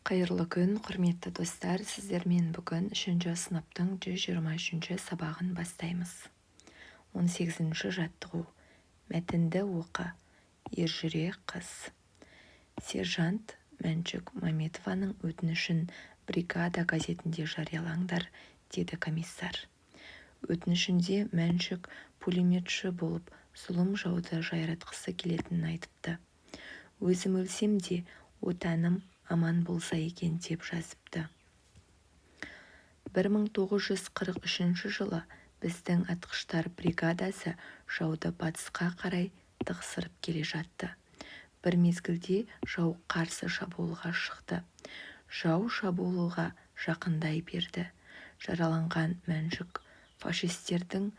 Қайырлы күн, құрметті достар! Сіздермен бүгін 3-ші сыныптың 123-ші сабағын бастаймыз. 18-ші жаттығу. Мәтінді оқы. Ержүрек қыз. Сержант Мәншүк Мәметованың өтінішін бригада газетінде жариялаңдар, деді комиссар. Өтінішінде Мәншүк пулеметші болып зұлым жауды жайратқысы келетінін айтыпты. Өзім өлсем де, Отаным аман болса екен деп жазыпты. 1943 жылы біздің атқыштар бригадасы жауды батысқа қарай тықсырып келе жатты. Бір мезгілде жау қарсы шабуылға шықты. Жау шабуылға жақындай берді. Жараланған Мәншүк фашистердің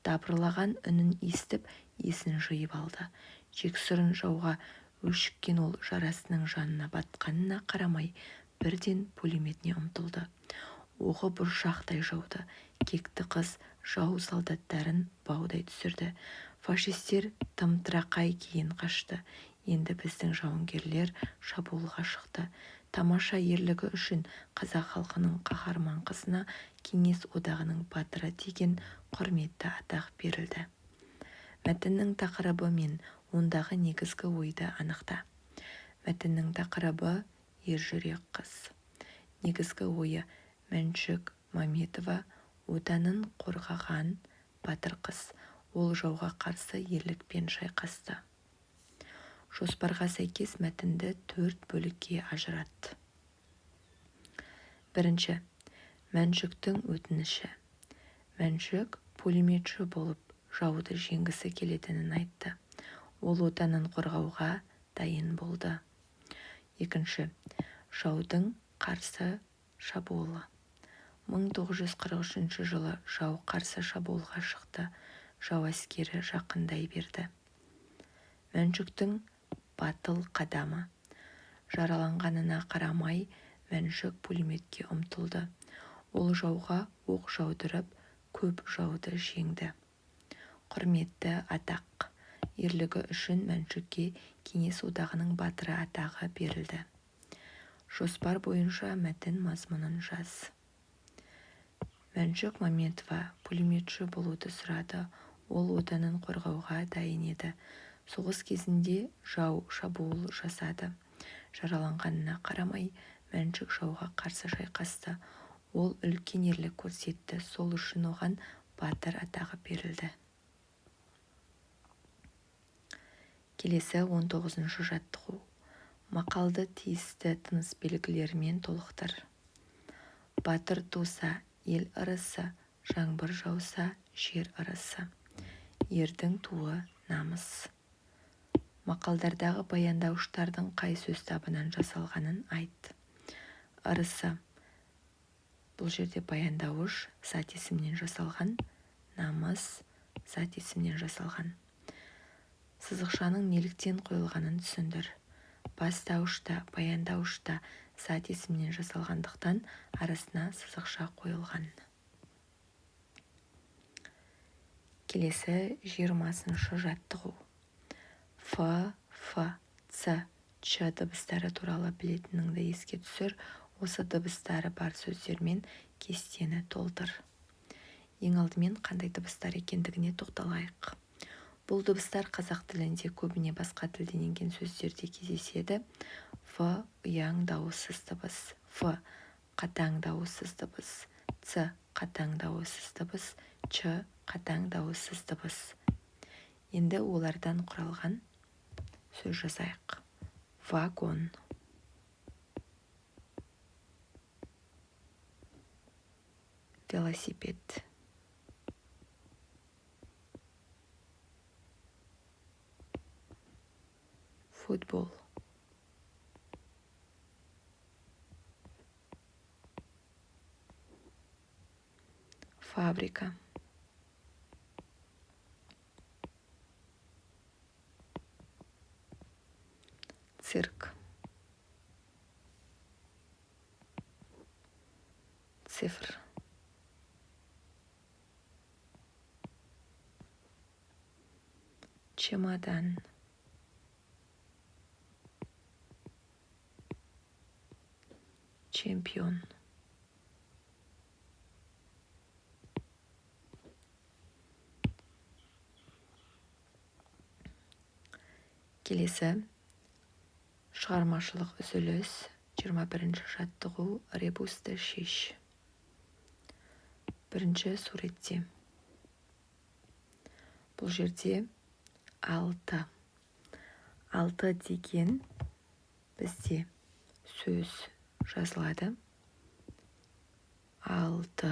дабырлаған үнін естіп, есін жиып алды. Жексұрын жауға өшіккен ол жарасының жанына батқанына қарамай, бірден пулеметіне ұмтылды. Оғы бұршақтай жауды. Кекті қыз жау солдаттарын баудай түсірді. Фашистер тым-тырақай кейін қашты. Енді біздің жауынгерлер шабуылға шықты. Тамаша ерлігі үшін қазақ халқының қаһарман қызына Кеңес Одағының Батыры деген құрметті атақ берілді. Мәтіннің тақырыбы мен ондағы негізгі ойды анықта. Мәтіннің тақырыбы ержүрек қыз. Негізгі ойы Мәншүк Мәметова Отанын қорғаған батыр қыз. Ол жауға қарсы ерлікпен шайқасты. Жоспарға сәйкес мәтінді 4 бөлікке ажырат. Бірінші, Мәншүктің өтініші. Мәншүк пулеметші болып жауды жеңгісі келетінін айтты. Ол Отанын қорғауға дайын болды. Екінші, жаудың қарсы шабуылы. 1943 жылы жау қарсы шабуылға шықты. Жау әскері жақындай берді. Мәншүктің батыл қадамы. Жараланғанына қарамай, Мәншүк пулеметке ұмтылды. Ол жауға оқ жаудырып, көп жауды жеңді. Құрметті атақ. Ерлігі үшін Мәншүкке Кеңес Одағының Батыры атағы берілді. Жоспар бойынша мәтін мазмұнын жаз. Мәншүк Мәметова пулеметші болуды сұрады. Ол Отанын қорғауға дайын еді. Соғыс кезінде жау шабуыл жасады. Жараланғанына қарамай, Мәншүк жауға қарсы шайқасты. Ол үлкен ерлік көрсетті. Сол үшін оған батыр атағы берілді. Келесі 19-шы жаттығу. Мақалды тиісті тыныс белгілерімен толықтыр. Батыр туса, ел ырысы, жаңбыр жауса, жер ырысы. Ердің туы намыс. Мақалдардағы баяндауыштардың қай сөз табынан жасалғанын айт. Ырысы. Бұл жерде баяндауыш зат есімнен жасалған, намыс зат есімнен жасалған. Сызықшаның неліктен қойылғанын түсіндір. Бастауышта, баяндауышта зат есімнен жасалғандықтан арасына сызықша қойылған. Келесі 20-шы жаттығу. Ф, Ф, Ц, Ч дыбыстары туралы білетініңді еске түсір. Осы дыбыстары бар сөздермен кестені толтыр. Ең алдымен қандай дыбыстар екендігіне тоқталайық. Бұл дыбыстар қазақ тілінде көбіне басқа тілден енген сөздерде кездеседі. Ф ұяң дауыссыз дыбыс, Ф қатаң дауыссыз дыбыс, Ц қатаң дауыссыз дыбыс, Ч қатаң дауыссыз дыбыс. Енді олардан құралған сөз жазайық. Вагон. Велосипед. Футбол. Фабрика. Цирк. Цифр. Чемодан. Чемпион. Келесі шығармашылық үзіліс, 21 жаттығу, ребусты шеш. Бірінші суретте. Бұл жерде 6. 6 деген бізде сөз жазылады. 6.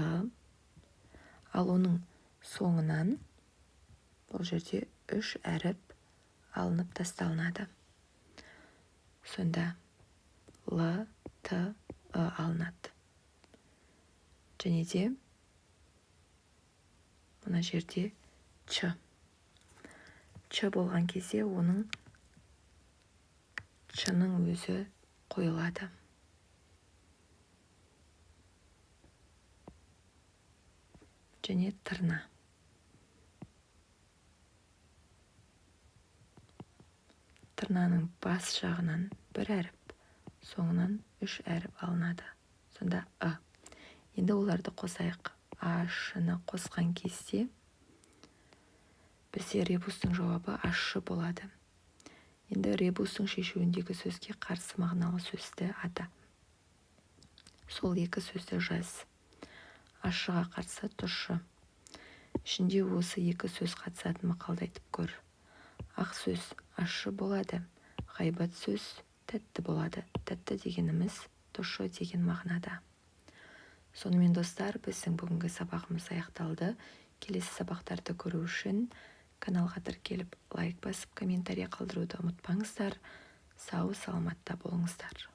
Ал оның соңынан бұл жерде 3 әріп алынып тасталынады. Сонда Л, Т, Ы алынады. Және де мына жерде Ч. Ч болған кезде оның Ч-ның өзі қойылады. Және тырна. Тырнаның бас жағынан бір әріп, соңынан 3 әріп алынады. Сонда Ы. Енді оларды қосайық. А, Ш-ны қосқан кезде бізде ребустың жауабы ащы болады. Енді ребустың шешуіндегі сөзге қарсы мағыналы сөзді ата. Сол екі сөзді жаз. Ащыға қарсы тұщы. Ішінде осы екі сөз қатысатын мақалды айтып көр. Ақ сөз ащы болады, ғайбат сөз тәтті болады. Тәтті дегеніміз тұщы деген мағынада. Сонымен, достар, біздің бүгінгі сабағымыз аяқталды. Келесі сабақтарды көру үшін каналға тіркеліп, лайк басып, комментарий қалдыруды ұмытпаңыздар. Сау саламатта болыңыздар.